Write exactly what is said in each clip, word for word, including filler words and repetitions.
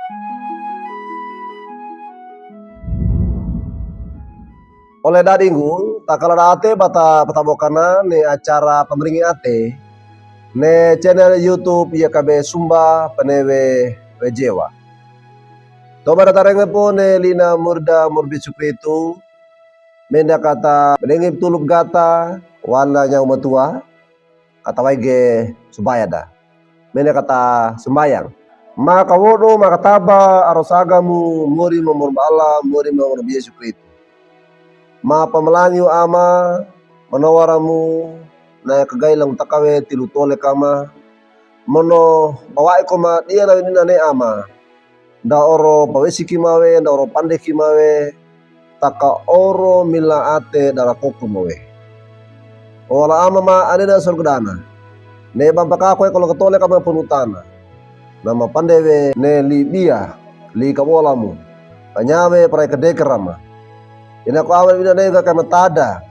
Ole dadinggu, takala da ate bata patabokanna ne acara pameringi ate ne channel YouTube Y K B Sumba Penewe Wejewa. Toba da tarenge po ne lina murda murbi Yesu Kristu, menda kata menengi tulub gata wala nyau matua, kata waige subayada. Mene kata sembayang. Ma kawodo, ma kataba, arosaga mu, mori ma murba Allah, mori ma murba Yesu Kristu. Ma pamalangiw Ama, manowara mu, na kagaylong takawe tilu tole kama. Mono bawa'i ko ma diya na wenina ne Ama. Nda oro pawesi ki mawe, nda oro pande ki mawe, taka oro mila ate dara koko mawe. Owala Ama ma anena sorgedana. Ne bambaka ko e kolo katole kama ponutana. Na ma pande we ne li biya, li kabola mu. Panyawe parai kedeke rama. Ina ko awe ina ne ga kama tada.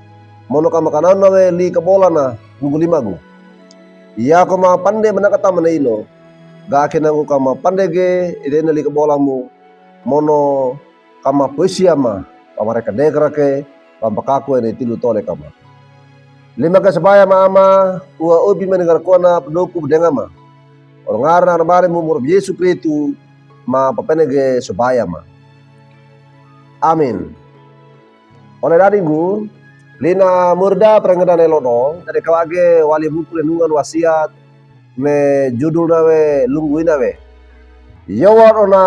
Mono kama kanana we li kabola na gugu lima gu. Iya ko ma pande manakata mana ilo. Ga kena gu kama pande ge, ide na li kabola mu. Mono kama puisi Ama, pamare kedeke rake, pambakaku ene tilu tole kama. Lima ke sebaya ma Ama, ua ubi mene ngara kuana pedoku bedenga ma. Oro ngara na bare mu murba Yesu Kristu, ma papene ge sebaya ma. Amin. Ole dadinggu, lina murda perengedane lodo, tadi kawage wali buku renungan wasiat, me judul nawe lungguina we. Yowa ona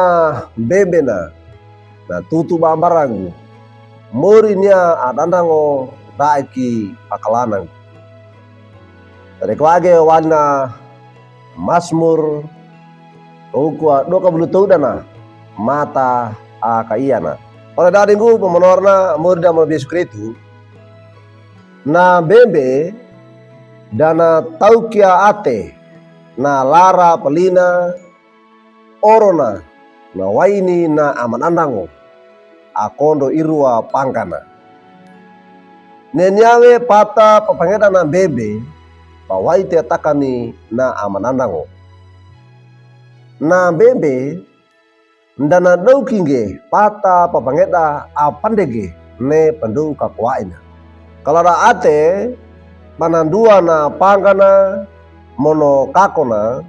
bembe na, na tutu bambarangu. Mori nia adandango daiki pakalanangu. Tadi kawage walina Masmur, ukua doka bulu taudana, mata aka iyana. Ole dadinggu pamanorna murda murba Yesu Kristu, na bembe, dana taukia ate, na lara pelina, orona, na waini na amanandango, akondo irua pangkana. Ne niawe pata papangeda na bembe, pawaite takani na amanandango. Na bembe, ndana dauki nge pata papangeda apandege ne pandu kakowaina. Kalada ate, panandua na pangkana mono kakona,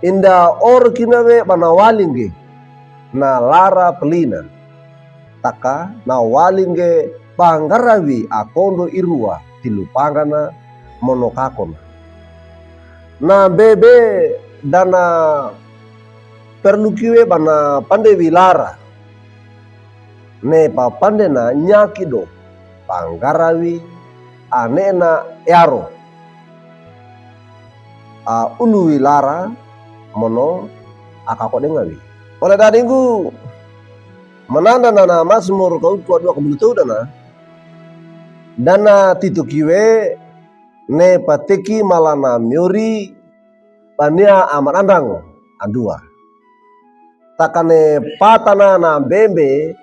inda orkina we pana wali nge na lara pelina. Taka na wali nge panggarawi akondo irua tilu pangkana mono kakona. Na bembe dana perlukiwe pana pandewi lara. Ne papandena nyakido, panggarawi, anena earo. A uluwi lara, mono akako dengawi. Ole dadinggu, mananda nana Masmur kaukua doka bulu taudana. Dana titukiwe, ne pateki malana miori, pania amanandango andua. Takane patana na bembe,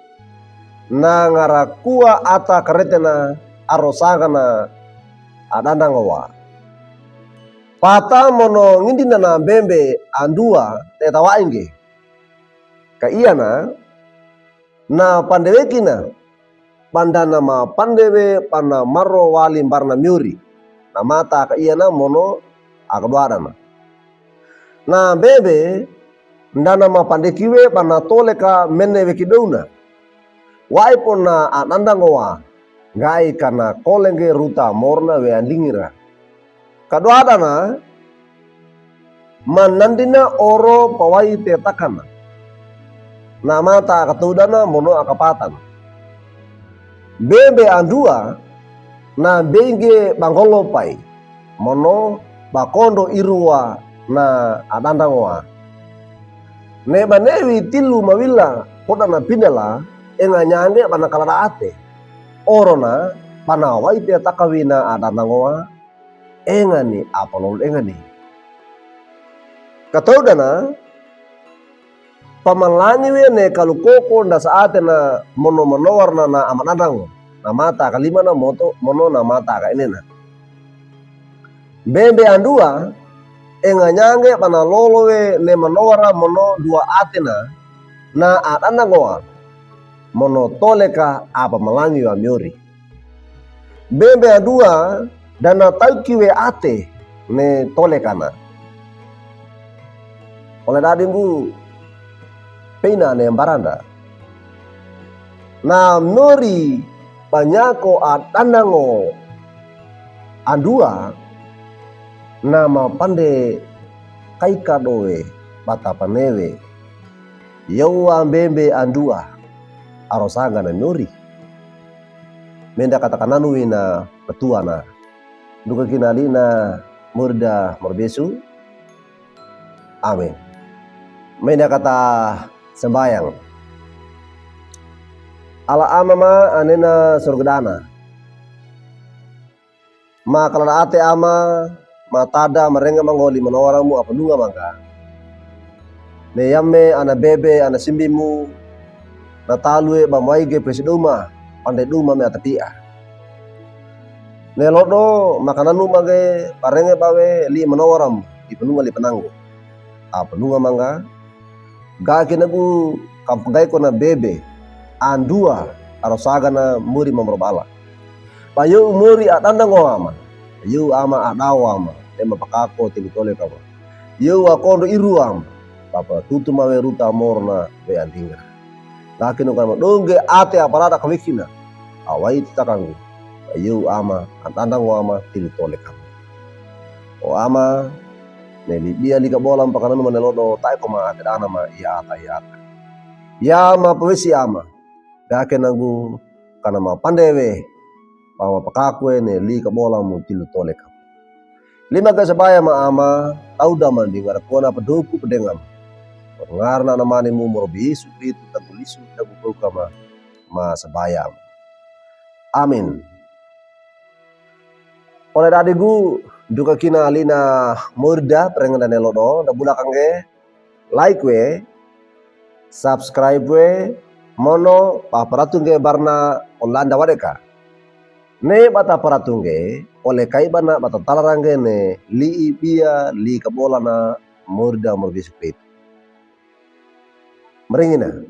na ngara kua ata karetena arosangana adandangowa. Pata mono ngindina na bembe andua tetawainge. Ka iyana, na pandewekina, pandana ma pandewe pana maro wali mbarna miori. Na mata aka iyana mono aka doadana. Na bembe, ndana ma pandekiwe pana toleka mene wekidouna. Waipona adandangowa, gai kana kolenge ruta morna we andingira. Kadoadana, manandina oro pawaite takana. Na mata aka taudana mono aka patana. Bembe andua, na benge bangolopai, mono bakondo irua na adandangowa. Ne banewi tilu mawila, kodana pinela, enga nyange pana kalada ate. Orona, pana waite takawina adandangowa, engani apolol engani. Kataudana, pamalangiwe ne kalukoko nda saatena mono manowarna na amanandango. Na mata aka limana moto, mono na mata aka enena. Bembe andua, Enganyangge banalolowe ne manowara mono duwa atena, na adandangowa mono toleka apamalangwi wa miyori. Bembe aduwa, dana tawkiwe ate ne tolekana. Ole dadimbu, peina ne mbaranda. Na miyori banyako adandango anduwa, na mapande kaikadowe bata panewe. Yowa bembe anduwa, arosagana miyori. Menda kata kananu wina petuana. Dukakina li'na murda morbesu. Amin. Menda kata sambayang. Ala Ama ma anena sorga dana. Makalada'ate Ama, matada marenge mango li'manowaramu apanunga mangga. Ne yame ana bebe ana simbimu, na taluwe bamwaige pesi duma, pande duma me atapi'a. Ne lodo makananu mage barenge bawe li'manowaramu, li'panunga li'pananggo. Apanunga mangga, ga'akina gu kampagaiko na bebe, anduwa, arosagana mori mamrobala. Bayo mori adandango Ama, bayo Ama adawo Ama, ne mapakako tili tolekama. Yo akondo iru Ama, bapa tutu mawe ruta morna we andinga. Ga'akina gu Ama dongge ate aparada kawekina, awaiti takangu, bayo Ama adandango Ama tili tolekama. O Ama, ne libiya lika bolam pakananu mane lodo taiko ma ate dana ma iyata iyata. Ya ma pawesi Ama, ga'akina gu kana mapandewe, bawa pakakuwe ne lika bolamu tili tolekama. Lima ga sabaya ma Ama, tawda ma ndingara kona padoku padengam. Ngarna na manimu morobi Yesu Kristu tagulisu tagu kama, ma sabaya. Amin. Ole dadigu, dukakina li'na murda parengedane lodo, da bulakangge, like we, subscribe we, mono paparatunge barna online da wadeka. Ne bata paratunge, ole kai bana bata talarangge ne li'i biya lika bolana murda morbi Yesu Kristu. Meringina.